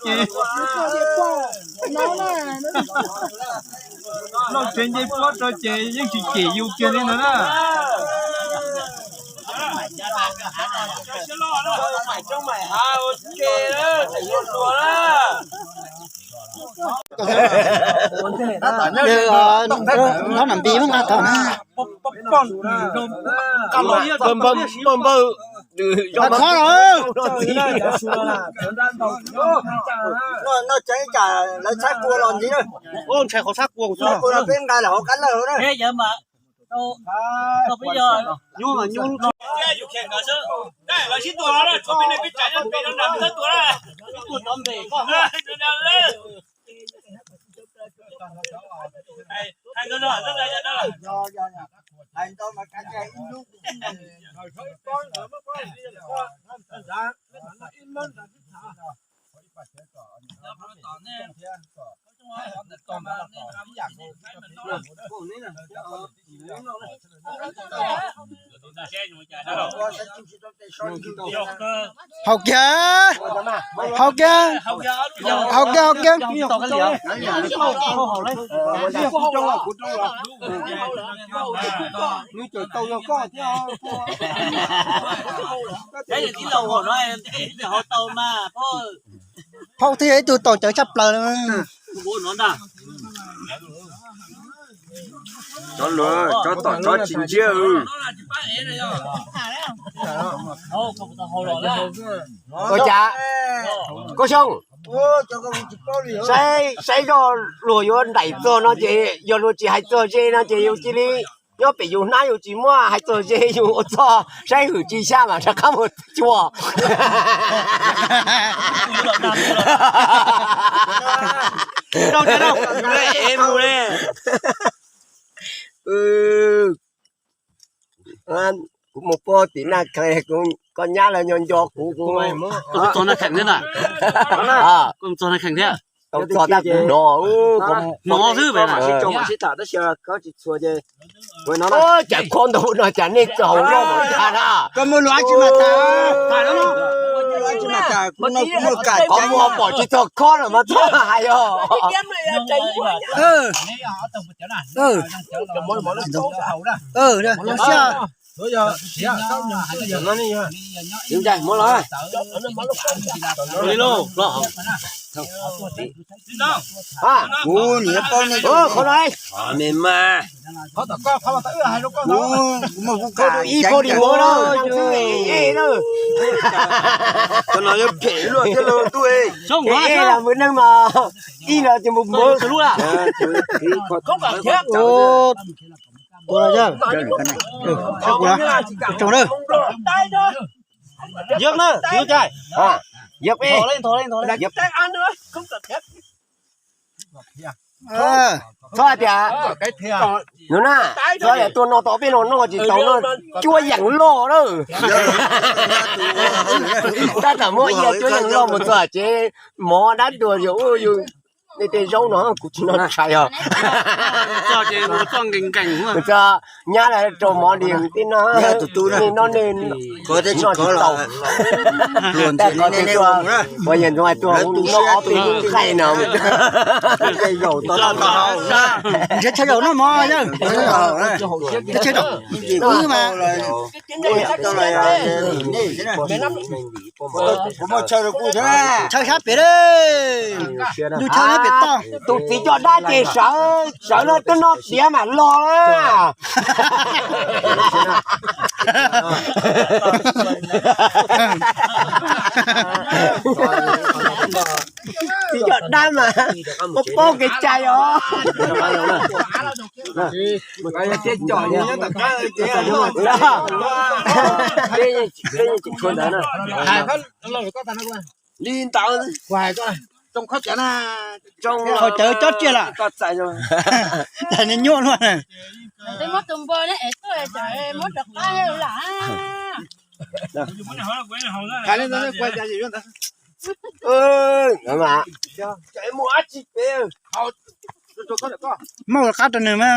Ces Lauj tsev nce pob rau ces yeej tsis cem yus kiag li ntawd na. Nyob nam npis nqa tod na. Npawg, npawg, npawg, khob los. Noj tseeb cas lawv txhab kua los ntxiv na. Ntshai qhov txhab kua, txhab kua peb nqa lawm hauv qab lawj na. Haus kiag, haus kiag, haus kiag, haus kiag. Phauj thiab ib tug tau cawv tshaj plaws. Cov luav, cov tom tsob tsis ntsiab. Ua cas, Koob Xyooj, saib, saib zoj luag yuav nraim txog no ces yog luag tsis hais txog ze no ces yus cia li nyob pem yus hnab, yus tsis muab hais txog ze, yus ua txuj saib hwm tsis xyaj mas rov qab mus cuag. Kuv mus pog tim Naj Khees, koj nyab lawv nco nco kuv, kuv txog Naj Khees thiab. Tau txog tab kuv dov. Hnov xwb pem na. Cas khob ntau no cas nej txaus loj mas tag na. Koj muaj lus dab tsi mas tham, tham no, koj muaj pom tsis txog khob los mas txhob hais os. Qhov no, me mas, kuv ib phaub di mov na, cov no yuav phem luaj thiab lauj ntuj. Phem los mus neeg mas ib los ces mus mus. Tua yawg, tsoom na. Yog na, yog cai. Yog peb. Txhob hais tias, nws na, txhob tias tuaj noj tau peb no noj tsis tau no, cuab yees loj na. Tab tom muab ia cuab yees loj mus txog tsev mov dab dua yus, yus, nej tej zaub no kuv tsis noj tshais os. Nyab lawv rau mov li tib no, nej no nej noj tsis tau. Tab qhov twg tuaj, uas yog ntxoov hais tuaj noj ob peb lub nqaij no. Nrhiav chaw zaum noj mov yawg. Wb mas. Chaw sab pem lawm. Nws chaw sab pem toj. Tus txiv coj dab ces sawv, sawv no twb noj tiav mam los na. Txiv coj dab mas paub paub kev cai os. Li ntawd, qhov cawv cob tsiaj lawm. Txais nyuaj luaj. Muaj qab rau nws mas.